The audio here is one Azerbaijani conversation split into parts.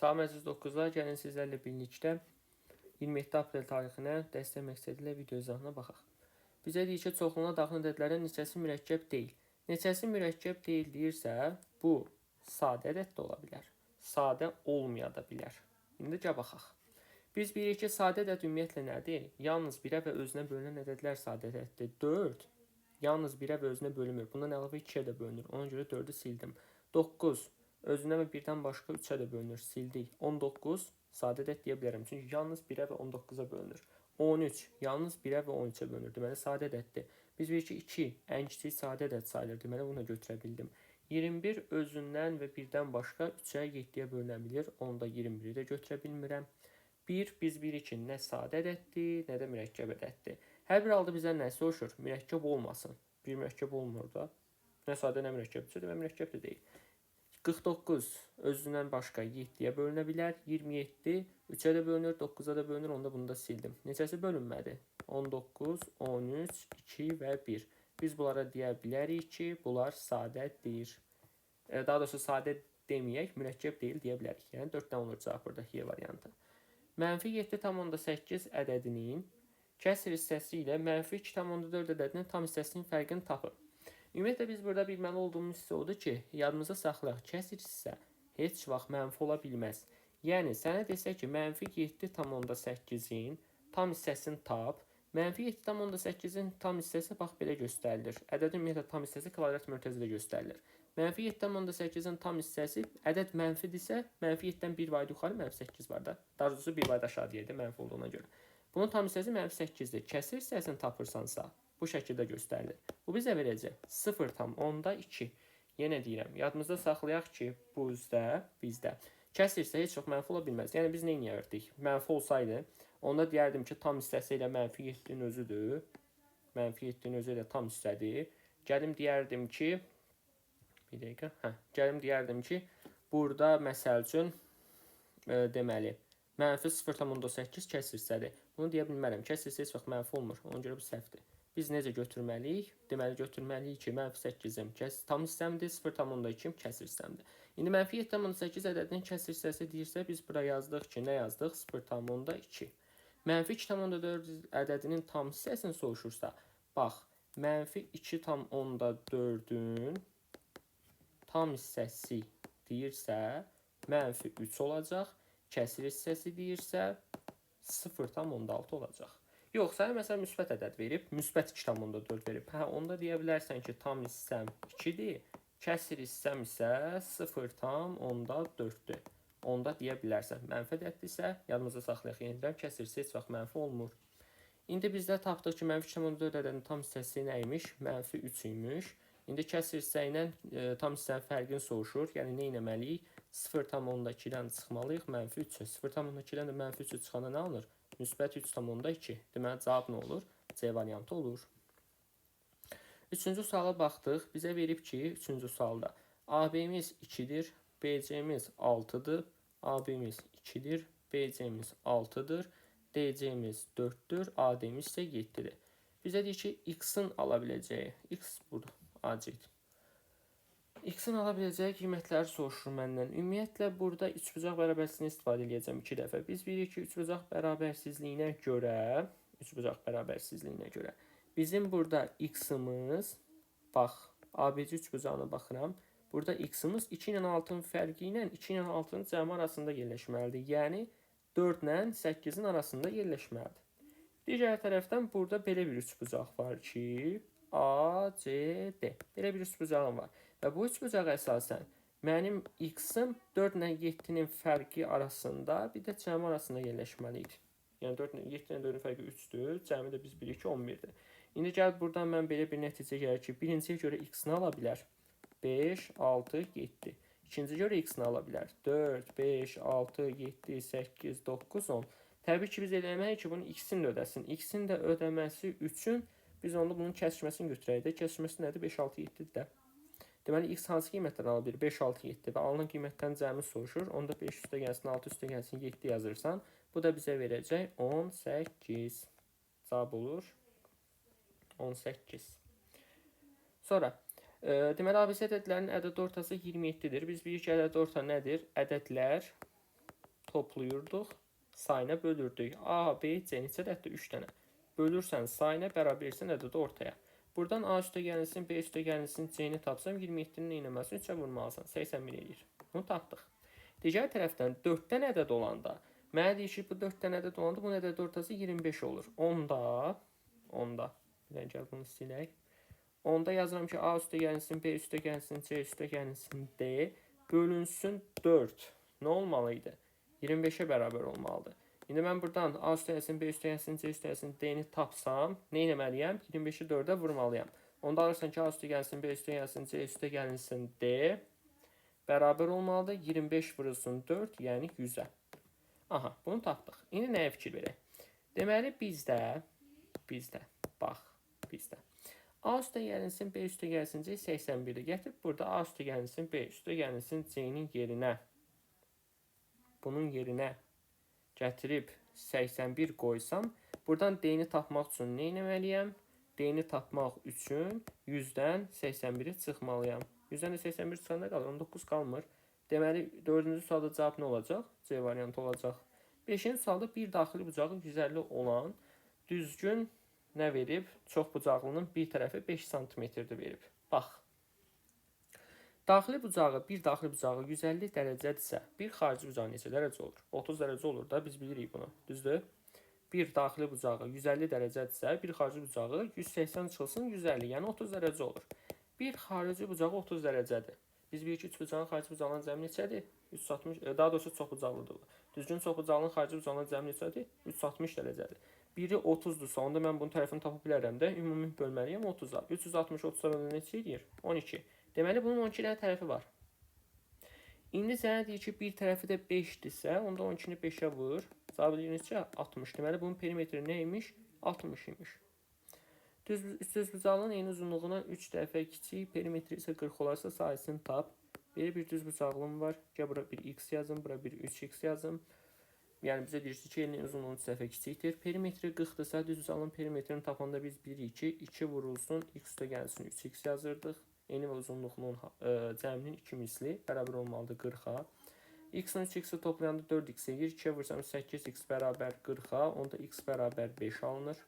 Salam əziz 9-lar, gəlin sizlərlə birlikdə 27 aprel tarixinə dəstək məqsədi ilə video izahına baxaq. Bizə deyir ki, çoxluğuna daxil ədədlərin neçəsi mürəkkəb deyil. Neçəsi mürəkkəb deyil deyirsə, bu sadə ədəd də ola bilər, sadə olmaya da bilər. İndi gəl baxaq. Biz bilirik ki, sadə ədəd ümumiyyətlə nədir? Yalnız 1-ə və özünə bölünən ədədlər sadə ədəddir. 4 yalnız 1-ə və özünə bölünmür. Bundan əlavə 2-yə də bölünür. Ona görə 4-ü sildim. 9 özünə və 1-dən başqa 3-ə də bölünür. Sildik. 19 sadə ədəd deyə bilərəm. Çünki yalnız 1-ə və 19-a bölünür. 13 yalnız 1-ə və 13-ə bölünür. Deməli sadə ədəddir. Biz bilirik ki, 2 ən kiçik sadə ədəd sayılır. Deməli bunu da götürə bildim. 21 özündən və 1-dən başqa 3-ə, 7-yə bölünə bilir. Onu da 21-i də götürə bilmirəm. 1 biz bilirik ki, nə sadə ədəddir, nə də mürəkkəb ədəddir. Hər bir halda bizə nə soruşur? Mürəkkəb olmasın. Bir mürəkkəb olmur da. Nə sadə, nə mürəkkəbdirsə, demək mürəkkəb də deyil. 49 özündən başqa 7-yə bölünə bilər. 27 3-ə də bölünür, 9-a da bölünür. Onda bunu da sildim. Neçəsi bölünmədi? 19, 13, 2 və 1. Biz bunlara deyə bilərik ki, bunlar sadədir. Daha doğrusu sadə deməyək, mürəkkəb deyil deyə bilərik. Yəni 4 dənə olur cavab burada Y variantı. Mənfi 7,8 ədədinin kəsr hissəsi ilə mənfi 2,4 ədədinin tam hissəsinin fərqini tapın. Ümumiyyətlə biz burada bilməli olduğumuz hissə odur ki, yadımıza saxlayaq, kəsr hissə heç vaxt mənfi ola bilməz. Yəni sənə desə ki, mənfi 7,8-in tam hissəsini tap, mənfi 7,8-in tam hissəsi bax belə göstərilir. Ədədin ümumiyyətlə tam hissəsi kvadrat mötərizədə göstərilir. Mənfi 7,8-in tam hissəsi ədəd mənfidirsə, mənfi 7-dən 1 vahid yuxarı mənfi 8 var da. Daha doğrusu 1 vahid aşağı deyək də mənfi olduğuna görə. Bunun tam hissəsi mənfi 8-dir. Kəsir hissəsini tapırsansa, bu şəkildə göstərilir. Bu bizə verəcək 0,2. Yenə deyirəm, yadımızda saxlayaq ki, bu bizdə kəsir hissə heç çox mənfi ola bilməz. Yəni biz nə edərdik? Mənfi olsaydı, onda deyərdim ki, tam hissəsi ilə mənfi 7-nin özüdür. Mənfi 7-nin özü ilə tam hissədir. Gəlim deyərdim ki, bir dəqiqə, gəlim deyərdim ki, burada məsəl üçün deməli, mənfi 0,8 kəsir hissədir. Bunu deyə bilmərəm. Kəsir hissə heç vaxt mənfi olmur. Ona görə bu səhvdir. Biz necə götürməliyik? Deməli götürməliyik ki, mənfi 8-im tam hissəmdir, 0,2-im kəsir hissəmdir. İndi mənfi 7,8 ədədinin kəsir hissəsi deyirsə, biz bura yazdıq ki, nə yazdıq? 0,2. Mənfi 2,4 ədədinin tam hissəsini soruşursa, bax, mənfi 2,4-ün tam hissəsi deyirsə, mənfi 3 olacaq. Kəsir hissəsi deyirsə, 0,6 olacaq. Yox, sənə məsələn müsbət ədəd verib, müsbət 2,4 verib. Hə, onda deyə bilərsən ki, tam hissəm 2-dir, kəsir hissəm isə 0,4-dür. Onda deyə bilərsən. Mənfi ədəddirsə, yadımızda saxlayaq. Yenə deyirəm, kəsir hissə heç vaxt mənfi olmur. İndi bizdə tapdıq ki, mənfi 2,4 ədədinin tam hissəsi nə imiş? Mənfi 3 imiş. İndi kəsir hissə ilə tam hissənin fərqini soruşur. Yəni nə etməliyik? 0,2-dən çıxmalıyıq mənfi 3-ə. 0,2-dən də mənfi 3-ü çıxanda nə alınır? Müsbət 3,2. Deməli cavab nə olur? C variantı olur. Üçüncü suala baxdıq. Bizə verib ki, üçüncü sualda AB-miz 2-dir, BC-miz 6-dır, AB-miz 2-dir, BC-miz 6-dır, DC-miz 4-dür, AD-miz isə 7-dir. Bizə deyir ki, X-in ala biləcəyi, X burada, AC-dir. X-in ala biləcəyi qiymətləri soruşur məndən. Ümumiyyətlə burada üçbucaq bərabərsizliyini istifadə edəcəm 2 dəfə. Biz bilirik ki, üçbucaq bərabərsizliyinə görə, bizim burada X-imiz, bax, ABC üçbucağına baxıram. Burada X-imiz 2 ilə 6-nın fərqi ilə 2 ilə 6-nın cəmi arasında yerləşməlidir. Yəni 4 ilə 8-in arasında yerləşməlidir. Digər tərəfdən burada belə bir üçbucaq var ki, A, C, D. Belə bir üçbucağım var. Və bu üçbucağa əsasən mənim X-im 4 ilə 7-nin fərqi arasında, bir də cəmi arasında yerləşməli idi. Yəni 4 ilə 7 ilə 4-ün fərqi 3-dür. Cəmi də biz bilirik ki, 11-dir. İndi gəl buradan mən belə bir nəticə gəlir ki, birinciyə görə X-ni ala bilər. 5, 6, 7. İkinciyə görə X-ni ala bilər. 4, 5, 6, 7, 8, 9, 10. Təbii ki, biz eləməliyik ki, bunu X-in də ödəsin. X-in də ödəməsi üçün biz onda bunun kəsişməsini götürək də. Kəsişməsi nədir? 5, 6, 7-dir də. Deməli, X hansı qiymətdən ala bilir? 5, 6, 7 və alınan qiymətdən cəmi soruşur. Onda 5 üstə gəlsin, 6 üstə gəlsin, 7 yazırsan. Bu da bizə verəcək 18. Cavab olur 18. Sonra, deməli, ABC ədədlərinin ədəd ortası 27-dir. Biz bilirik ki, ədəd orta nədir? Ədədlər Toplayırdıq, sayına bölürdük. A, B, C neçə ədəddir? 3 dənə. Bölürsən sayına, bərabər etsin ədədi ortaya. Buradan A üstə gəlinsin, B üstə gəlinsin, C-ni tapsam 27-ni nə etməlisən? 3-ə vurmalısan. 81 eləyir. Bunu tapdıq. Digər tərəfdən 4 dənə ədəd olanda, mənə deyir ki, bu 4 dənə ədəd olanda bunun ədəd ortası 25 olur. Onda, bir dənə gəl bunu silək. Onda yazıram ki, A üstə gəlinsin, B üstə gəlinsin, C üstə gəlinsin, D bölünsün 4. Nə olmalı idi? 25-ə bərabər olmalıdır. İndi mən buradan A üstə gəlsin, B üstə gəlsin, C üstə gəlsin, D-ni tapsam, nə etməliyəm? 25-i 4-ə vurmalıyam. Onda alırsan ki, A üstə gəlsin, B üstə gəlsin, C üstə gəlinsin, D bərabər olmalıdır. 25 vurulsun 4, yəni 100-ə. Aha, bunu tapdıq. İndi nəyə fikir verək? Deməli, bizdə, bax, bizdə. A üstə gəlinsin, B üstə gəlsin, C 81-dir. Gətirib burada A üstə gəlinsin, B üstə gəlinsin, C-nin yerinə, bunun yerinə gətirib 81 qoysam, buradan D-ni tapmaq üçün nə etməliyəm? D-ni tapmaq üçün 100-dən 81-i çıxmalıyam. 100-dən də 81 çıxanda qalır? 19 qalmır. Deməli, 4-cü sualda cavab nə olacaq? C variantı olacaq. 5-ci sualda bir daxili bucağı 150 olan düzgün nə verib? Çox bucaqlının bir tərəfi 5 santimetrdir verib. Bax. Daxili bucağı, bir daxili bucağı 150 dərəcədirsə, bir xarici bucağı neçə dərəcə olur? 30 dərəcə olur da, biz bilirik bunu. Düzdür? Bir daxili bucağı 150 dərəcədirsə, bir xarici bucağı 180 çıxılsın 150, yəni 30 dərəcə olur. Bir xarici bucağı 30 dərəcədir. Biz bilirik ki, üçbucağın xarici bucağının cəmi neçədir? 360, daha doğrusu çox bucaqlıdır bu. Düzgün çox bucaqlının xarici bucağının cəmi neçədir? 360 dərəcədir. Biri 30-dursa, onda mən bunun tərəfini tapa bilərəm də. Ümumi bölməliyəm 30-a. 360 30-a böləndə neçə eləyir? 12. Deməli, bunun 12 dənə tərəfi var. İndi sənə deyir ki, bir tərəfi də 5-dirsə, onda 12-ni 5-ə vur. Cavab eləyir neçə? 60. Deməli, bunun perimetri nə imiş? 60 imiş. Düzbucaqlının eyni uzunluğundan 3 dəfə kiçik, perimetri isə 40 olarsa sahəsini tap. Belə bir düzbucaqlım var. Gəl bura bir x yazım, bura bir 3x yazım. Yəni bizə deyir ki, elinin uzunluğu 3 dəfə kiçikdir. Perimetri 40-dırsa, düzbucaqlının perimetrini tapanda biz bilirik ki, 2 vurulsun, x üstə gəlsin 3x yazırdıq. Eni və uzunluğunun cəminin 2 misli bərabər olmalıdır 40-a. X-in 3x-i toplayanda 4x eləyir. 2-yə vursam 8x bərabər 40-a, onda x bərabər 5 alınır.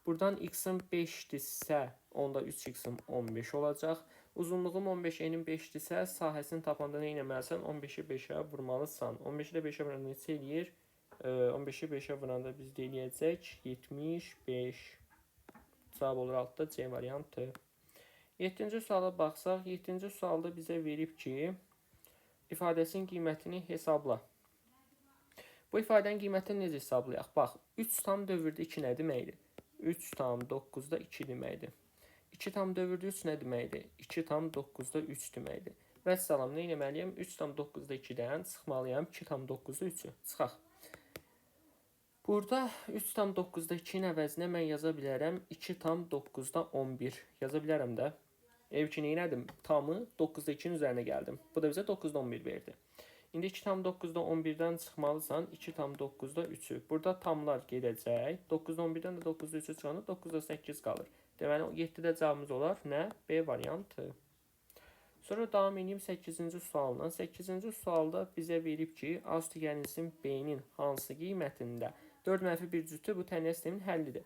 Buradan x-in 5-dirsə, onda 3x-im 15 olacaq. Uzunluğum 15, enim 5-dirsə, sahəsini tapanda nə etməlisən? 15-i 5-ə vurmalısan. 15-i də 5-ə vuranda neçə eləyir? 15-i 5-ə vuranda bizdə eləyəcək 75. Cavab olur altda C variantı. 7-ci suala baxsaq, 7-ci sualda bizə verib ki, ifadəsinin qiymətini hesabla. Bu ifadənin qiymətini necə hesablayaq? Bax, 3 tam dövrdə 2 nə deməkdir? 3 tam 9-da 2 deməkdir. 2 tam dövrdə 3 nə deməkdir? 2 tam 9-da 3 deməkdir. Vəssalam, nə etməliyəm? 3 tam 9-da 2-dən çıxmalıyam 2 tam 9-da 3-ü. Çıxaq. Burada 3 tam 9-da 2-nin əvəzinə mən yaza bilərəm 2 tam 9-da 11. Yaza bilərəm də. Ev ki, nə elədim? Tamı 9-da 2-nin üzərinə gəldim. Bu da bizə 9-da 11 verdi. İndi 2 tam 9-da 11-dən çıxmalısan 2 tam 9-da 3-ü. Burada tamlar gedəcək. 9-da 11-dən də 9-da 3-ü çıxanda 9-da 8 qalır. Deməli 7-də cavabımız olar nə? B variantı. Sonra davam edeyim 8-ci sualla. 8-ci sualda bizə verib ki, A üstə gəlinsin B-nin hansı qiymətində 4 mənfi 1 cütü bu tənliyə sistemin həllidir.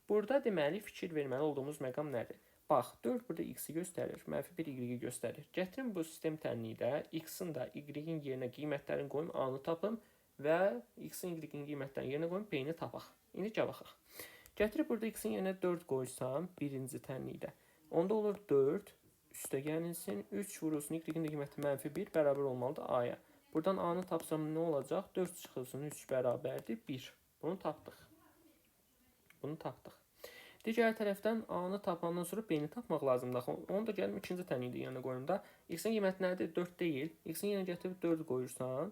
Burada deməli fikir verməli olduğumuz məqam nədir? Bax, 4 burada x-i göstərir, mənfi 1 y-i göstərir. Gətirin bu sistem tənlikdə x-in də y-in yerinə qiymətlərini qoyum, A-nı tapım və x-in y-in qiymətlərini yerinə qoyum, B-ni tapaq. İndi gəl baxaq. Gətirib burada x-in yerinə 4 qoysam birinci tənlikdə. Onda olur 4 üstə gəlinsin, 3 vurulsun, y-in də qiyməti mənfi 1 bərabər olmalıdır A-ya. Buradan A-nı tapsam nə olacaq? 4 çıxılsın, 3 bərabərdir 1. Bunu tapdıq. Bunu tapdıq. Digər tərəfdən A-nı tapandan sonra B-ni tapmaq lazımdır. Axı onu da gəlim ikinci tənlikdə yerinə qoyum da. X-in qiyməti nədir? 4 deyil. X-in yerinə gətirib 4 qoyursan,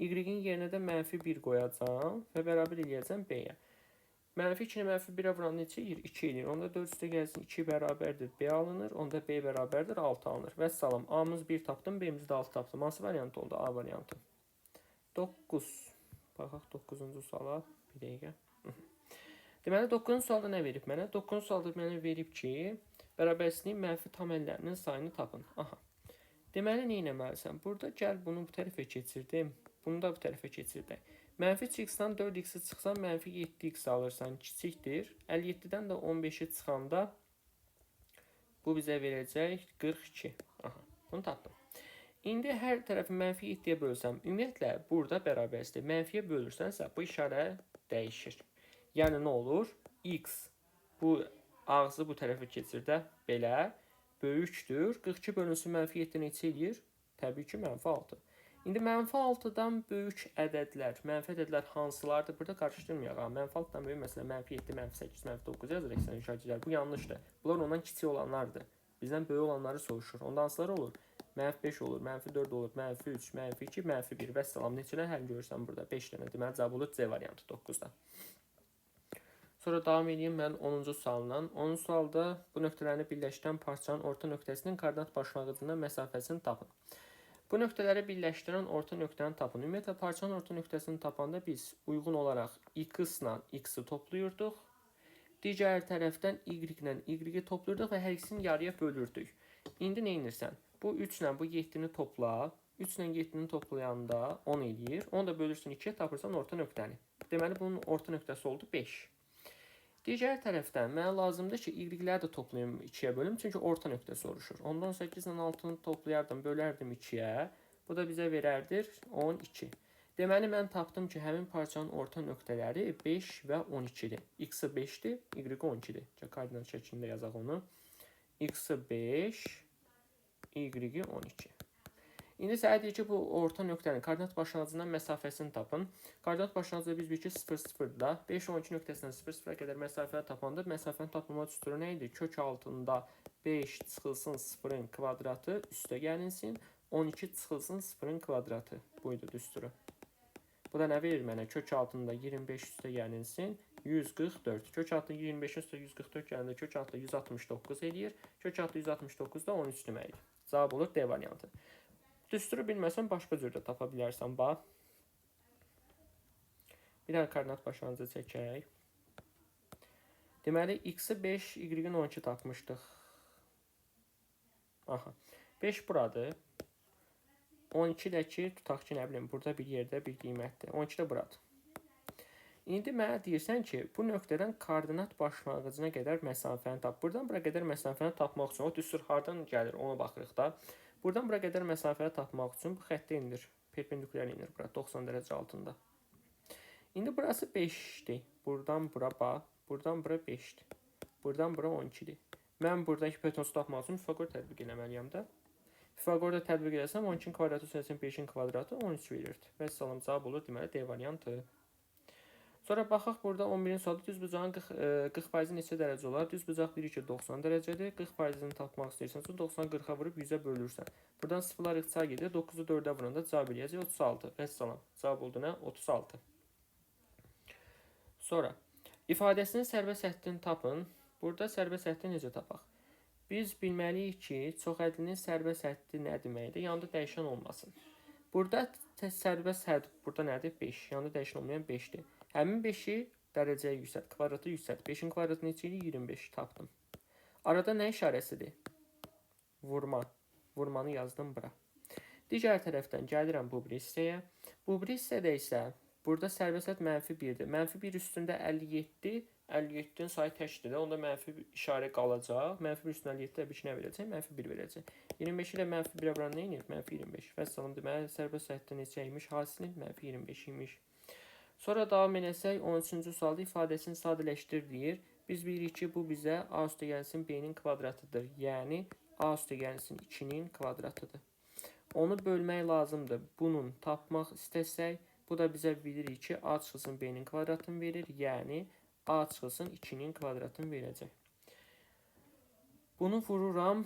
Y-in yerinə də mənfi 1 qoyacam və bərabər eləyəcəm B-yə. Mənfi 2-ni mənfi 1-ə vuran neçə eləyir? 2 eləyir. Onda 4 üstə gəlsin 2 bərabərdir B alınır. Onda B bərabərdir 6 alınır. Vəssalam. A-mız 1 tapdım, B-mizi də 6 tapdım. Hansı variant oldu? A variantı. 9. Baxaq 9-cu suala. Bir dəqiqə. Deməli 9-cu sualda nə verib mənə? 9-cu sualda mənə verib ki, bərabərsizliyin mənfi tam əllərinin sayını tapın. Aha. Deməli nə etməlisən? Burada gəl bunu bu tərəfə keçirdim. Bunu da bu tərəfə keçirdək. Mənfi 3x-dan 4x-i çıxsan, mənfi 7x alırsan, kiçikdir. 57-dən də 15-i çıxanda bu bizə verəcək 42. Aha, bunu tapdım. İndi hər tərəfi mənfi 7-yə bölsəm, ümumiyyətlə burada bərabərsizdir. Mənfiyə bölürsənsə, bu işarə dəyişir. Yəni nə olur? X bu ağzı bu tərəfə keçir də belə böyükdür. 42 bölünsün mənfi 7 neçə eləyir? Təbii ki, mənfi 6. İndi mənfi 6-dan böyük ədədlər, mənfi ədədlər hansılardır? Burada qarışdırmayaq. Ha. Mənfi 6-dan böyük məsələn mənfi 7, mənfi 8, mənfi 9 yazır əksər şagirdlər. Bu yanlışdır. Bunlar ondan kiçik olanlardır. Bizdən böyük olanları soruşur. Onda hansılar olur? Mənfi 5 olur, mənfi 4 olur, mənfi 3, mənfi 2, mənfi 1. Vəssalam. Neçə dənə həll görürsən burada? 5 dənə. Deməli cavab olur C variantı 9-da. Sonra davam edeyim mən 10-cu sualla. 10-cu sualda bu nöqtələrini birləşdirən parçanın orta nöqtəsinin koordinat başlanğıcından məsafəsini tapın. Bu nöqtələri birləşdirən orta nöqtəni tapın. Ümumiyyətlə parçanın orta nöqtəsini tapanda biz uyğun olaraq x ilə x-i topluyurduq. Digər tərəfdən y ilə y-i topluyurduq və hər ikisini yarıya bölürdük. İndi nə edirsən? Bu 3 ilə bu 7-ni topla. 3 ilə 7-ni toplayanda 10 eləyir. Onu da bölürsün 2-yə, tapırsan orta nöqtəni. Deməli bunun orta nöqtəsi oldu 5. Digər tərəfdən mənə lazımdır ki, y-ləri də toplayım 2-yə bölüm, çünki orta nöqtə soruşur. Ondan 8 ilə 6-nı toplayardım, bölərdim 2-yə. Bu da bizə verərdir 12. Deməli mən tapdım ki, həmin parçanın orta nöqtələri 5 və 12-dir. X-i 5-dir, Y-i 12-dir. Koordinat şəklində yazaq onu. X-i 5, Y-i 12. İndi sənə deyir ki, bu orta nöqtənin koordinat başlanğıcından məsafəsini tapın. Koordinat başlanğıcı biz bilirik ki, 0, 0-dır da. 5, 12 nöqtəsindən 0, 0-a qədər məsafəni tapanda məsafəni tapılma düsturu nə idi? Kök altında 5 çıxılsın 0-ın kvadratı üstə gəlinsin. 12 çıxılsın 0-ın kvadratı. Buydu düsturu. Bu da nə verir mənə? Kök altında 25 üstə gəlinsin. 144. Kök altında 25 üstə 144 gələndə kök altında 169 eləyir. Kök altında 169 da 13 deməkdir. Cavab olur D variantı. Düsturu bilməsən başqa cür də tapa bilərsən. Bax. Bir dənə koordinat başlanğıcı çəkək. Deməli, x-i 5, y-ni 12 tapmışdıq. Aha. 5 buradır. 12 də ki, tutaq ki, nə bilim, burada bir yerdə bir qiymətdir. 12 də buradır. İndi mənə deyirsən ki, bu nöqtədən koordinat başlanğıcına qədər məsafəni tap. Buradan bura qədər məsafəni tapmaq üçün, o düstur hardan gəlir, ona baxırıq da. Buradan bura qədər məsafəni tapmaq üçün bu xəttə indir. Perpendikulyar inir bura, 90 dərəcə altında. İndi burası 5-dir. Buradan bura bax. Buradan bura 5-dir. Buradan bura 12-dir. Mən burada hipotenusu tapmaq üçün Pifaqor tətbiq eləməliyəm də. Pifaqorda tətbiq eləsəm 12-nin kvadratı üstəsin 5-in kvadratı 13 verirdi. Vəssalam, cavab olur deməli D variantı. Sonra baxaq burada 11-ci sualda düzbucağın 40% neçə dərəcə olar? Düzbucaq 1, 2, 90 dərəcədir. 40%-ni tapmaq istəyirsənsə 90 40-a vurub 100-ə bölürsən. Buradan sıfırlar ixtisar gedir. 9-u 4-ə vuranda cavab eləyəcək 36. Vəssalam. Cavab oldu nə? 36. Sonra ifadəsinin sərbəst həddini tapın. Burada sərbəst həddi necə tapaq? Biz bilməliyik ki, çoxhədlinin sərbəst həddi nə deməkdir? Yanında dəyişən olmasın. Burada sərbəst hədd burada nədir? 5. Yanında dəyişən olmayan 5-dir. Həmin 5-i dərəcəyə yüksəlt, kvadratı yüksəlt. 5-in kvadratı neçə eləyir? 25 tapdım. Arada nə işarəsidir? Vurma. Vurmanı yazdım bura. Digər tərəfdən gəlirəm bu bir hissəyə. Bu bir hissədə isə burada sərbəst hədd mənfi 1-dir. Mənfi 1 üstündə 57, 57-nin sayı təkdir də, onda mənfi işarə qalacaq. Mənfi 1 üstündə 57 təbii ki, nə verəcək? Mənfi 1 verəcək. 25 ilə mənfi 1-ə vuran nə edir? Mənfi 25. Vəssalam, deməli, sərbəst həddə neçə imiş? Hasili mənfi 25 imiş. Sonra davam eləsək, 13-cü sualda ifadəsini sadələşdir deyir. Biz bilirik ki, bu bizə A üstə gəlsin B-nin kvadratıdır. Yəni, A üstə gəlsin 2-nin kvadratıdır. Onu bölmək lazımdır. Bunun tapmaq istəsək, bu da bizə bilirik ki, A çıxılsın B-nin kvadratını verir. Yəni, A çıxılsın 2-nin kvadratını verəcək. Bunu vururam.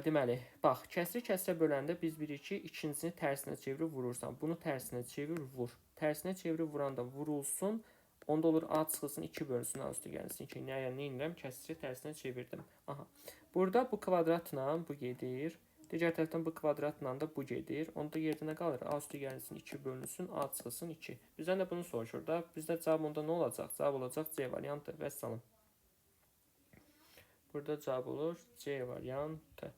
Deməli, bax, kəsri kəsrə böləndə biz bilirik ki, ikincisini tərsinə çevirib vurursan. Bunu tərsinə çevir, vur. Tərsinə çevirib vuranda vurulsun. Onda olur A çıxılsın 2 bölünsün A üstə gəlsin 2. Nə, yəni, nə edirəm? Kəsri tərsinə çevirdim. Aha. Burada bu kvadratla bu gedir. Digər tərəfdən bu kvadratla da bu gedir. Onda yerdə nə qalır? A üstə gəlsin 2 bölünsün, A çıxılsın 2. Bizdən də bunu soruşur da. Bizdə cavab onda nə olacaq? Cavab olacaq C variantı. Vəssalam. Burada cavab olur C variantı.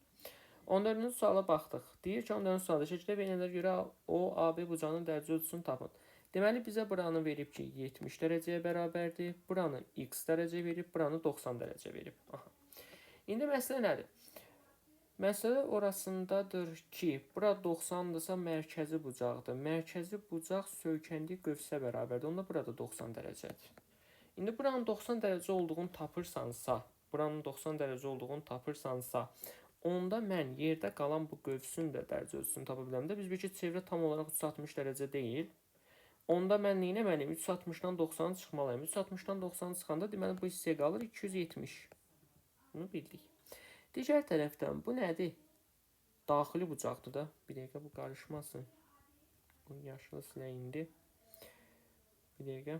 14-cü suala baxdıq. Deyir ki, 14-cü sualda şəkildə verilənlərə görə O, AB bucağının dərəcə ölçüsünü tapın. Deməli, bizə buranı verib ki, 70 dərəcəyə bərabərdir. Buranı x dərəcə verib, buranı 90 dərəcə verib. Aha. İndi məsələ nədir? Məsələ orasındadır ki, bura 90-dırsa mərkəzi bucaqdır. Mərkəzi bucaq söykəndiyi qövsə bərabərdir. Onda burada 90 dərəcədir. İndi buranın 90 dərəcə olduğunu tapırsansa, buranın 90 dərəcə olduğunu tapırsansa, onda mən yerdə qalan bu qövsün də dərəcə ölçüsünü tapa bilərəm də. Biz bilirik ki, çevrə tam olaraq 360 dərəcə deyil. Onda mən nə etməliyəm? 360-dan 90-ı çıxmalıyam. 360-dan 90-ı çıxanda deməli bu hissəyə qalır 270. Bunu bildik. Digər tərəfdən bu nədir? Daxili bucaqdır da. Bir dəqiqə bu qarışmasın. Bu yaşılı silək indi. Bir dəqiqə.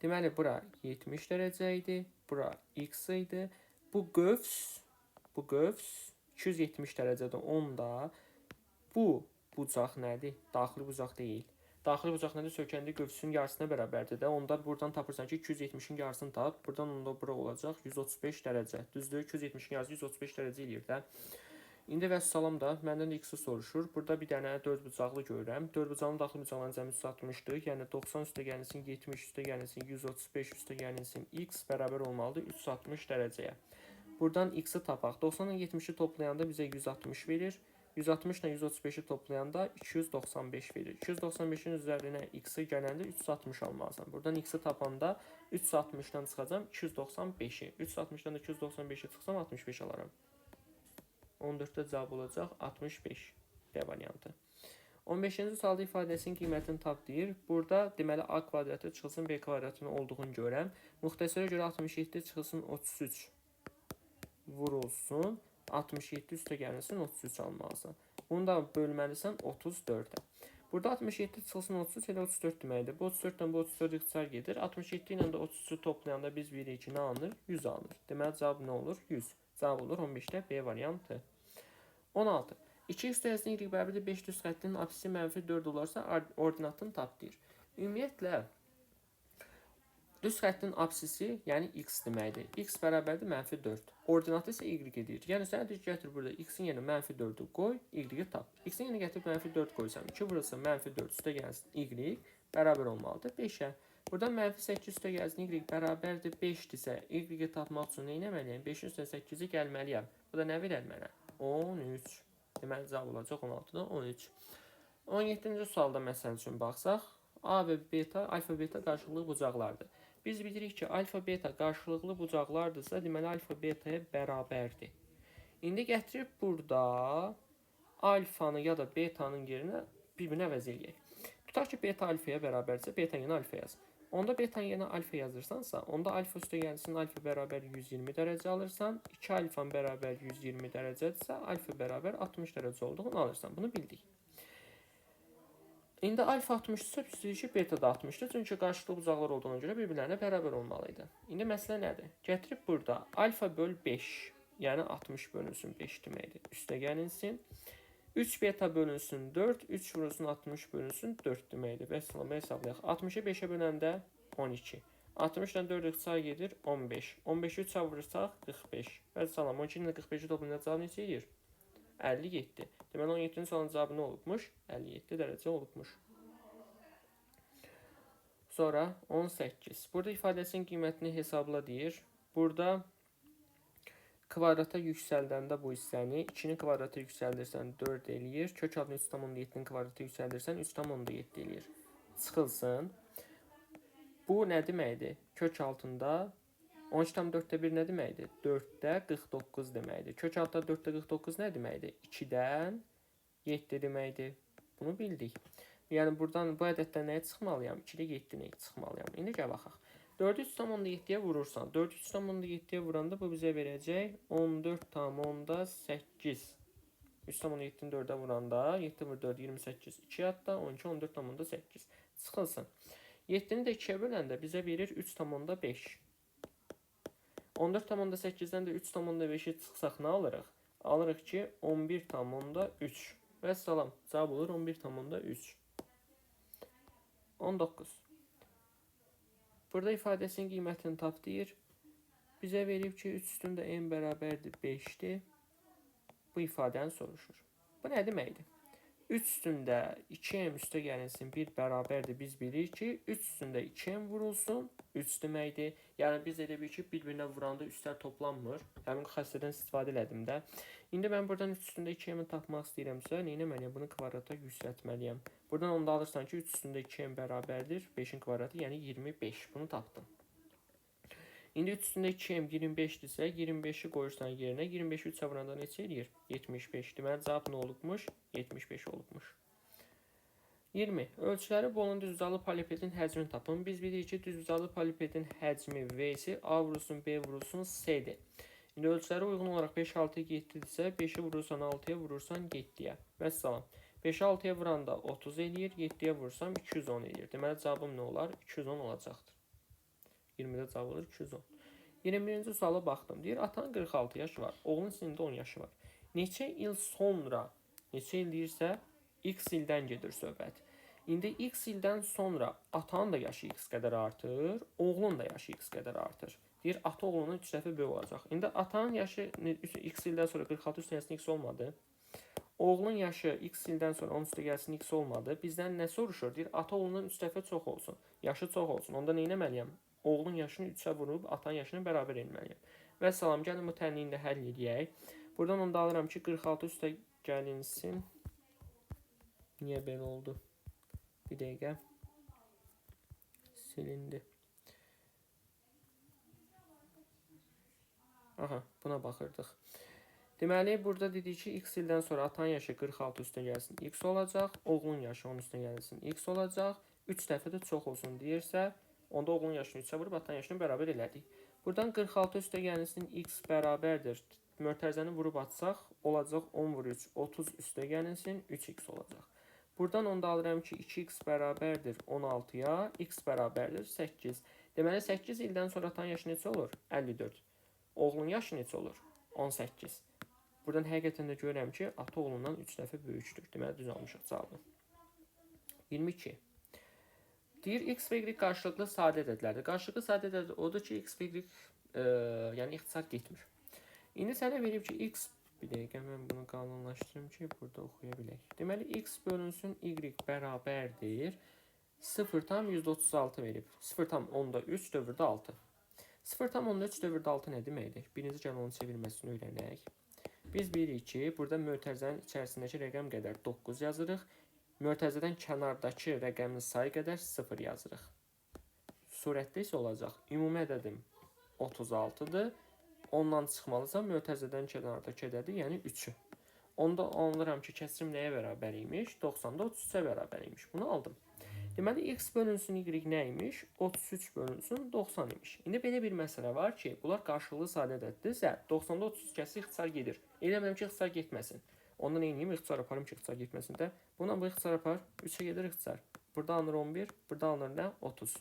Deməli bura 70 dərəcə idi. Bura x idi. Bu qövs 270 dərəcədir. Onda bu bucaq nədir? Daxili bucaq deyil. Daxili bucaq nədir? Söykəndiyi qövsün yarısına bərabərdir də. Onda buradan tapırsan ki, 270-in yarısını tap. Buradan onda bura olacaq 135 dərəcə. Düzdür? 270-in yarısı 135 dərəcə eləyir də. İndi vəssalam da məndən x-i soruşur. Burada bir dənə 4 bucaqlı görürəm. 4 bucağın daxili bucaqların cəmi 360-dır. Yəni 90 üstə gəlinsin 70 üstə gəlinsin 135 üstə gəlinsin x bərabər olmalıdır 360 dərəcəyə. Buradan x-i tapaq. 90 ilə 70-i toplayanda bizə 160 verir. 160 ilə 135-i toplayanda 295 verir. 295-in üzərinə x-i gələndə 360 almalısan. Buradan x-i tapanda 360-dan çıxacam 295-i. 360-dan da 295-i çıxsam 65 alaram. 14-də cavab olacaq 65 D variantı. 15-ci sualda ifadəsinin qiymətini tap deyir. Burada deməli A kvadratı çıxılsın B kvadratının olduğunu görəm. Müxtəsərə görə 67 çıxılsın 33 vurulsun. 67 üstə gəlinsin 33 almalısan. Bunu da bölməlisən 34-ə. Burada 67 çıxılsın 33 elə 34 deməkdir. Bu 34 ilə bu 34 ixtisar gedir. 67 ilə də 33-ü toplayanda biz 1 2 nə alınır? 100 alınır. Deməli cavab nə olur? 100. Cavab olur 15-də B variantı. 16. 2x dərəcəsinin y bərabərdir 5 düz xəttinin apsisi mənfi 4 olarsa ordinatını tap deyir. Ümumiyyətlə düz xəttin apsisi, yəni x deməkdir. X bərabərdir mənfi 4. Ordinatı isə y edir. Yəni sənə deyir ki, gətir burada x-in yerinə mənfi 4-ü qoy, y-i tap. X-in yerinə gətirib mənfi 4 qoysam, 2 vurulsun mənfi 4 üstə gəlsin y bərabər olmalıdır 5-ə. Buradan mənfi 8 üstə gəlsin y bərabərdir 5-dirsə, y-i tapmaq üçün nə etməliyəm? 5-in üstə 8-i gəlməliyəm. Bu da nə verər mənə? 13. Deməli cavab olacaq 16-da 13. 17-ci sualda məsəl üçün baxsaq, A və beta, alfa beta qarşılıqlı bucaqlardır. Biz bilirik ki, alfa beta qarşılıqlı bucaqlardırsa, deməli alfa betaya bərabərdir. İndi gətirib burada alfanı ya da betanın yerinə bir-birini əvəz eləyək. Tutaq ki, beta alfaya bərabərdirsə, beta yerinə alfa yaz. Onda beta yerinə alfa yazırsansa, onda alfa üstə gəlsin alfa bərabər 120 dərəcə alırsan. 2 alfan bərabər 120 dərəcədirsə, alfa bərabər 60 dərəcə olduğunu alırsan. Bunu bildik. İndi alfa 60-dırsa, biz deyirik ki, beta da 60-dır. Çünki qarşılıqlı bucaqlar olduğuna görə bir-birlərinə bərabər olmalı idi. İndi məsələ nədir? Gətirib burada alfa böl 5, yəni 60 bölünsün 5 deməkdir. Üstə gəlinsin. 3 beta bölünsün 4, 3 vurulsun 60 bölünsün 4 deməkdir. Vəssalam, hesablayaq. 60-ı 5-ə böləndə 12. 60 ilə 4 ixtisar gedir 15. 15-i 3-ə vurursaq 45. Vəssalam, 12 ilə 45-i toplayanda cavab neçə edir? 57. Deməli 17-ci sualın cavabı nə olubmuş? 57 dərəcə olubmuş. Sonra 18. Burada ifadəsinin qiymətini hesabla deyir. Burada kvadrata yüksəldəndə bu hissəni 2-ni kvadrata yüksəldirsən 4 eləyir. Kök altında 3,7-ni kvadrata yüksəldirsən 3,7 eləyir. Çıxılsın. Bu nə deməkdir? Kök altında 13,4-də 1 nə deməkdir? 4-də 49 deməkdir. Kök altında 4-də 49 nə deməkdir? 2-dən 7 deməkdir. Bunu bildik. Yəni buradan bu ədəddən nəyə çıxmalıyam? 2-də 7-ni çıxmalıyam. İndi gəl baxaq. 4-ü 3,7-yə vurursan. 4-ü 3,7-yə vuranda bu bizə verəcək 14,8. 3,7-ni 4-ə vuranda 7 vur 4 28 2 hatta 12 14,8 çıxılsın. 7-ni də 2-yə böləndə bizə verir 3,5. 14,8-dən də 3,5-i çıxsaq nə alırıq? Alırıq ki 11,3. Vəssalam. Cavab olur 11,3. 19. Burada ifadəsinin qiymətini tap deyir. Bizə verib ki, 3 üstündə m bərabərdir 5-dir. Bu ifadəni soruşur. Bu nə deməkdir? 3 üstündə 2m üstə gəlinsin 1 bərabərdir. Biz bilirik ki, 3 üstündə 2m vurulsun 3 deməkdir. Yəni biz elə bilik ki, bir-birinə vuranda üstlər toplanmır. Həmin xassədən istifadə elədim də. İndi mən buradan 3 üstündə 2m-i tapmaq istəyirəmsə, nə etməliyəm? Bunu kvadrata yüksəltməliyəm. Buradan onu da alırsan ki, 3 üstündə 2m bərabərdir 5-in kvadratı, yəni 25. Bunu tapdım. İndi 3 üstündə 2m 25-dirsə, 25-i qoyursan yerinə, 25-i 3-ə vuranda neçə eləyir? 75. Deməli, cavab nə olubmuş? 75 olubmuş. 20. Ölçüləri bolun düzbucaqlı polipedin həcmini tapın. Biz bilirik ki, düzbucaqlı polipedin həcmi V-si A vurulsun, B vurulsun, S-dir. İndi ölçüləri uyğun olaraq 5, 6, 7-dirsə, 5-i vurursan 6-ya, vurursan 7-yə. Vəssalam. 5-i 6-ya vuranda 30 eləyir, 7-yə vursam 210 eləyir. Deməli, cavabım nə olar? 210 olacaqdır. 20-də cavab olur 210. 21-ci suala baxdım. Deyir, atanın 46 yaşı var, oğlun ise 10 yaşı var. Neçə il sonra, neçə il deyirsə, x ildən gedir söhbət. İndi x ildən sonra atanın da yaşı x qədər artır, oğlun da yaşı x qədər artır. Deyir, ata oğlunun 3 dəfə böyük olacaq. İndi atanın yaşı x ildən sonra 46 üstə gəlsin x olmadı. Oğlun yaşı x ildən sonra 10 üstə gəlsin x olmadı. Bizdən nə soruşur? Deyir, ata oğlundan 3 dəfə çox olsun. Yaşı çox olsun. Onda nə etməliyəm? Oğlun yaşını 3-ə vurub atanın yaşını bərabər etməliyəm. Və salam, gəlin bu tənliyini də həll eləyək. Buradan onu da alıram ki, 46 üstə gəlinsin. Niyə belə oldu? Bir dəqiqə. Silindi. Aha, buna baxırdıq. Deməli, burada dedik ki, x ildən sonra atanın yaşı 46 üstə gəlsin, x olacaq. Oğlun yaşı 10 üstə gəlsin, x olacaq. 3 dəfə də çox olsun deyirsə, onda oğlun yaşını 3-ə vurub atanın yaşını bərabər elədik. Buradan 46 üstə gəlinsin, x bərabərdir. Mötərizəni vurub atsaq, olacaq 10 vur 3, 30 üstə gəlinsin, 3x olacaq. Buradan onu da alıram ki, 2x bərabərdir 16-ya, x bərabərdir 8. Deməli, 8 ildən sonra atanın yaşı neçə olur? 54. Oğlun yaşı neçə olur? 18. Buradan həqiqətən də görürəm ki, ata oğlundan 3 dəfə böyükdür. Deməli, düz almışıq cavabı. 22. Deyir, x və y qarşılıqlı sadə ədədlərdir. Qarşılıqlı sadə ədəd odur ki, x və y yəni ixtisar getmir. İndi sənə verib ki, x, bir dəqiqə mən bunu qalınlaşdırım ki, burada oxuya bilək. Deməli, x bölünsün y bərabərdir. 0,36 verib. 0,3 dövrdə 6. 0,3 dövrdə 6 nə deməkdir? Birinci gəlin onun çevirməsini öyrənək. Biz bilirik ki, burada mötərizənin içərisindəki rəqəm qədər 9 yazırıq. Mötərizədən kənardakı rəqəmin sayı qədər 0 yazırıq. Surətdə isə olacaq. Ümumi ədədim 36-dır. Ondan çıxmalısa mötərizədən kənardakı ədədi, yəni 3-ü. Onda anlayıram ki, kəsirim nəyə bərabər imiş? 90-da 33-ə bərabər imiş. Bunu aldım. Deməli, x bölünsün y nə imiş? 33 bölünsün 90 imiş. İndi belə bir məsələ var ki, bunlar qarşılıqlı sadə ədəddirsə, 90-da 33 kəsir ixtisar gedir. Eləmirəm ki, ixtisar getməsin. Onda nə edeyim? İxtisar aparım ki, ixtisar getməsin də. Buna bu ixtisar apar. 3-ə gedir ixtisar. Burada alınır 11, burada alınır nə? 30.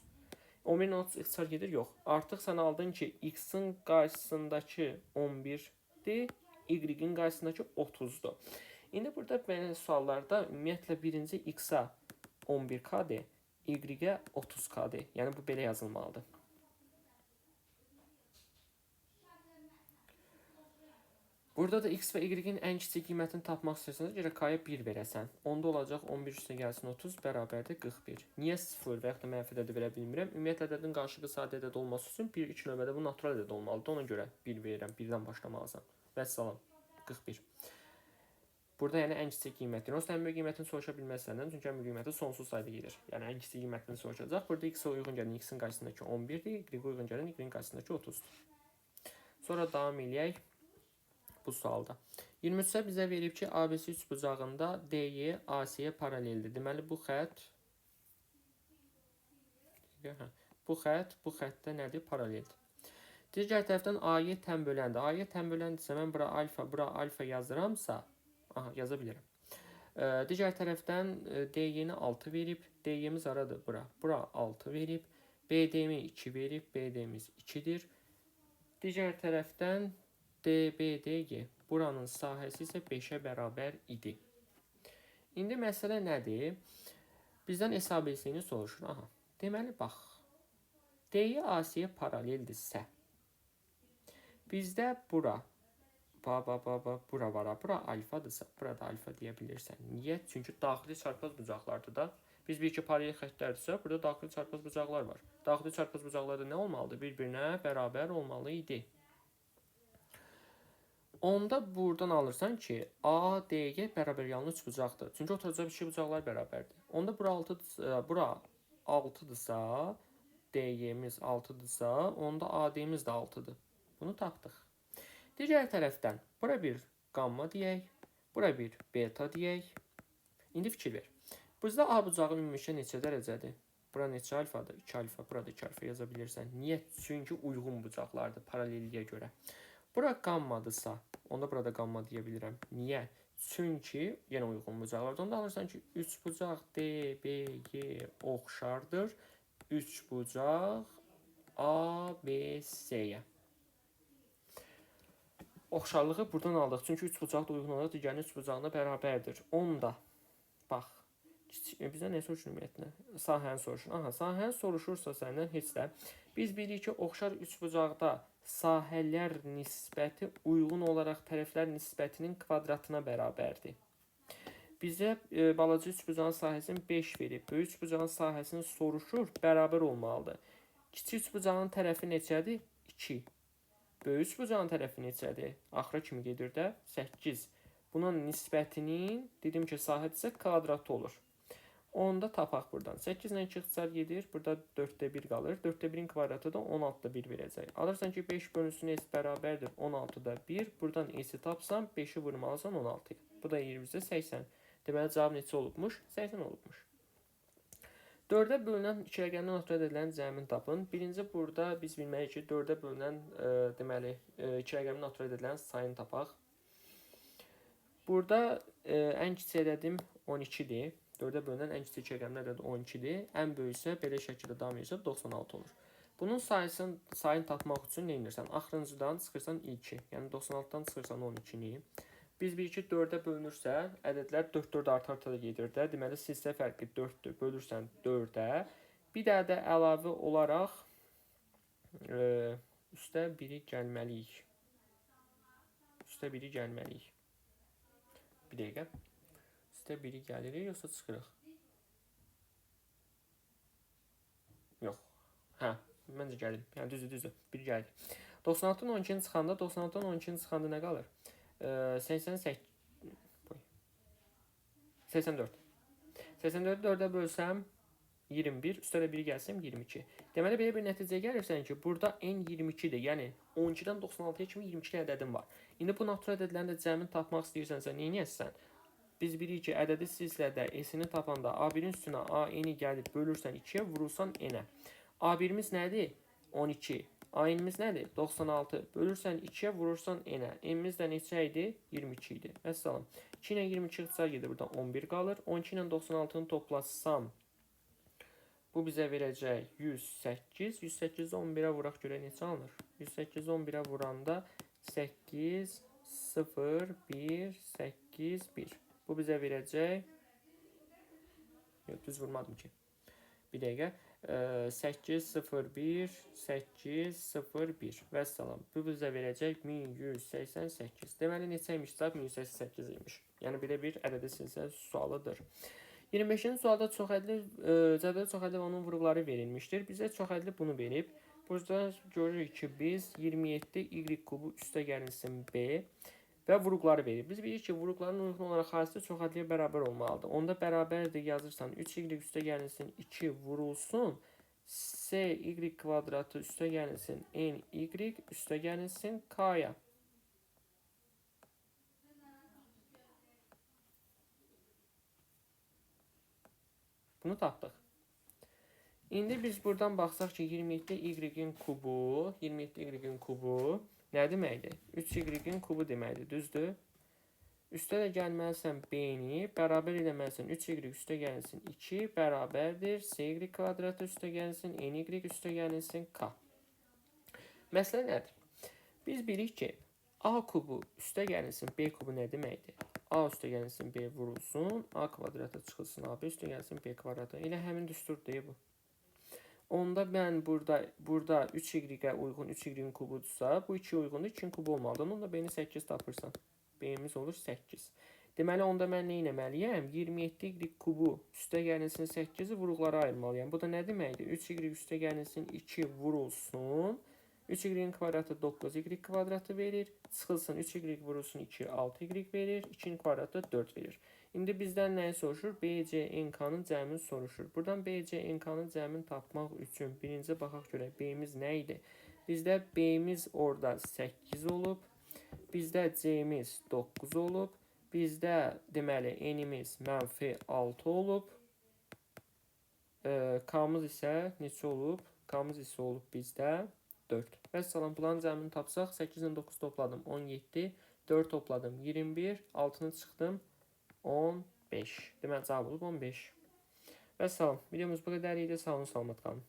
11-in 30 ixtisar gedir? Yox. Artıq sən aldın ki, x-in qarşısındakı 11-dir, y-in qarşısındakı 30-dur. İndi burada belə suallarda ümumiyyətlə birinci x-a 11k-dir, y-ə 30k-dir. Yəni bu belə yazılmalıdır. Burada da x və y-in ən kiçik qiymətini tapmaq istəyirsənsə, gərək k-ya 1 verəsən. Onda olacaq 11 üstə gəlsin 30 bərabərdir 41. Niyə 0 və yaxud da mənfi ədədi verə bilmirəm? Ümumiyyətlə ədədin qarşılıqlı sadə ədəd olması üçün 1 2 növbədə bu natural ədəd olmalıdır. Ona görə 1 verirəm, 1-dən başlamalısan. Vəssalam. 41. Burada yəni ən kiçik qiymətini, onsuz ən böyük qiymətini soruşa bilməz səndən, çünki ən böyük qiyməti sonsuz sayda gedir. Yəni ən kiçik qiymətini soruşacaq. Burada x-ə uyğun gələn x-in qarşısındakı 11-dir, y-ə uyğun gələn y-in qarşısındakı 30-dur. Sonra davam eləyək bu sualda. 23-də bizə verib ki, ABC üçbucağında DY AC-yə paraleldir. Deməli bu xətt bu xətt bu xəttdə nədir? Paraleldir. Digər tərəfdən AY tən böləndir. AY tən böləndirsə mən bura alfa, bura alfa yazıramsa, aha, yaza bilirəm. Digər tərəfdən DY-ni 6 verib, DY-miz haradır? Bura. Bura 6 verib, BD-mi 2 verib, BD-miz 2-dir. Digər tərəfdən DBDG buranın sahəsi isə 5-ə bərabər idi. İndi məsələ nədir? Bizdən SABC-ni soruşur. Aha. Deməli, bax. DY AC-yə paraleldirsə, Bizdə bura, bura var. Bura alfadırsa, burada alfa deyə bilirsən. Niyə? Çünki daxili çarpaz bucaqlardır da. Biz bir iki paralel xəttlərdirsə, burada daxili çarpaz bucaqlar var. Daxili çarpaz bucaqlar da nə olmalıdır? Bir-birinə bərabər olmalı idi. Onda buradan alırsan ki, A, D-yə bərabər yanlı üçbucaqdır. Çünki oturacaq iki bucaqlar bərabərdir. Onda bura 6-dırsa, bura 6-dırsa, D-yemiz 6-dırsa, onda AD-miz də 6-dır. Bunu tapdıq. Digər tərəfdən bura bir qamma deyək, bura bir beta deyək. İndi fikir ver. Bizdə A bucağı ümumilikdə neçə dərəcədir? Bura neçə alfadır? 2 alfa. Burada 2 alfa yaza bilirsən. Niyə? Çünki uyğun bucaqlardır paralelliyə görə. Bura qammadırsa, onda burada qamma deyə bilirəm. Niyə? Çünki yenə uyğun bucaqlardır. Onda alırsan ki, 3 bucaq DBG oxşardır. 3 bucaq ABC-yə. Oxşarlığı buradan aldıq. Çünki 3 bucaq da uyğun olaraq digərinin 3 bucağına bərabərdir. Onda bax, bizə nə soruşur ümumiyyətlə? Sahəni soruşur. Aha, sahəni soruşursa səndən heç də. Biz bilirik ki, oxşar üçbucaqda sahələr nisbəti uyğun olaraq tərəflər nisbətinin kvadratına bərabərdir. Bizə balaca üçbucağın sahəsini 5 verib. Böyük üçbucağın sahəsini soruşur, bərabər olmalıdır. Kiçik üçbucağın tərəfi neçədir? 2. Böyük üçbucağın tərəfi neçədir? Axıra kimi gedir də 8. Bunun nisbətinin, dedim ki, sahədirsə kvadratı olur. Onda tapaq buradan. 8 ilə 2 ixtisar gedir. Burada 4-də 1 qalır. 4-də 1-in kvadratı da 16-da 1 verəcək. Alırsan ki, 5 bölünsün S bərabərdir 16-da 1. Buradan S-i tapsan, 5-i vurmalısan 16-ya. Bu da yerimizdə 80. Deməli, cavab neçə olubmuş? 80 olubmuş. 4-ə bölünən iki rəqəmli natural ədədlərin cəmini tapın. Birinci burada biz bilməliyik ki, 4-ə bölünən deməli, iki rəqəmli natural ədədlərin sayını tapaq. Burada ən kiçik ədədim 12-dir. 4-ə bölünən ən kiçik iki rəqəmli ədəd 12-dir. Ən böyük isə belə şəkildə davam edirsə 96 olur. Bunun sayını tapmaq üçün nə edirsən? Axırıncıdan çıxırsan ilki. Yəni 96-dan çıxırsan 12-ni. Biz bir ki 4-ə bölünürsə, ədədlər 4-4 arta-arta da gedir də. Deməli, silsilə fərqi 4-dür. Bölürsən 4-ə. Bir də də əlavə olaraq üstə biri gəlməliyik. Üstə biri gəlməliyik. Bir dəqiqə. Üstə biri gəlirik, yoxsa çıxırıq? Yox. Hə, məncə gəlir. Yəni düzdür, düzdür. Biri gəlir. 96-dan 12-ni çıxanda, 96-dan 12-ni çıxanda nə qalır? 88, 84. 84-ü 4-ə bölsəm 21, üstə də 1 gəlsəm 22. Deməli, belə bir nəticəyə gəlirsən ki, burada n 22-dir. Yəni 12-dən 96-ya kimi 22 ədədim var. İndi bu natural ədədlərin də cəmini tapmaq istəyirsənsə, nə edəsən? Biz bilirik ki, ədədi silsilədə S-ini tapanda A1-in üstünə A-ni gəlib bölürsən 2-yə, vurursan N-ə. A1-imiz nədir? 12. A-imiz nədir? 96. Bölürsən 2-yə, vurursan N-ə. N-imiz də neçə idi? 22 idi. Vəssalam. 2 ilə 22 ixtisar gedir. Buradan 11 qalır. 12 ilə 96-nı toplasam, bu bizə verəcək 108. 108-i 11-ə vuraq görək neçə alınır? 108-i 11-ə vuranda 8, 0, 1, 8, 1. Bu bizə verəcək... Yox, düz vurmadım ki. Bir dəqiqə. 8, 0, 1, 8, 0, 1. Vəssalam. Bu bizə verəcək 1188. Deməli, neçə imiş cavab? 1188 imiş. Yəni, belə bir ədədi silsilə sualıdır. 25-ci sualda çoxədli, cədvəldə çoxədli və onun vurğuları verilmişdir. Bizə çoxədli bunu verib. Burada görürük ki, biz 27 y kubu üstə gəlinsin b və vurğuları verir. Biz bilirik ki, vurğuların uyğun olaraq xaricdə çoxədliyə bərabər olmalıdır. Onda bərabərdir yazırsan 3y üstə gəlinsin 2 vurulsun s y kvadratı üstə gəlinsin n y üstə gəlinsin k-ya. Bunu tapdıq. İndi biz buradan baxsaq ki, 27 y-in kubu, 27 y-in kubu nə deməkdir? 3y-in kubu deməkdir, düzdür? Üstə də gəlməlisən b-ni, bərabər eləməlisən 3y üstə gəlinsin 2 bərabərdir sy kvadratı üstə gəlinsin ny üstə gəlinsin k. Məsələ nədir? Biz bilirik ki, a kubu üstə gəlinsin b kubu nə deməkdir? A üstə gəlinsin b vurulsun, a kvadrata çıxılsın, a b üstə gəlinsin b kvadratı. Elə həmin düstur deyil bu. Onda mən burada 3y-ə uyğun 3y-in kubudursa, bu 2 uyğundur, 2-nin kubu olmalıdır. Onda b-ni 8 tapırsan. B-miz olur 8. Deməli, onda mən nə etməliyəm? 27y kubu üstə gəlinsin 8-i vuruqlara ayırmalıyam. Bu da nə deməkdir? 3y üstə gəlinsin 2 vurulsun. 3y kvadratı 9y kvadratı verir. Çıxılsın 3y vurulsun 2 6y verir. 2-nin kvadratı 4 verir. İndi bizdən nəyi soruşur? B, C, N, K-nın cəmini soruşur. Buradan B, C, N, K-nın cəmini tapmaq üçün birinci baxaq görək B-miz nə idi? Bizdə B-miz orada 8 olub. Bizdə C-miz 9 olub. Bizdə deməli N-imiz mənfi 6 olub. K-mız isə neçə olub? K-mız isə olub bizdə 4. Vəssalam, bunların cəmini tapsaq 8 ilə 9 topladım 17, 4 topladım 21, 6-nı çıxdım 15. Deməli cavab olub 15. Vəssalam, videomuz bu qədər idi. Sağ olun, salamat qalın.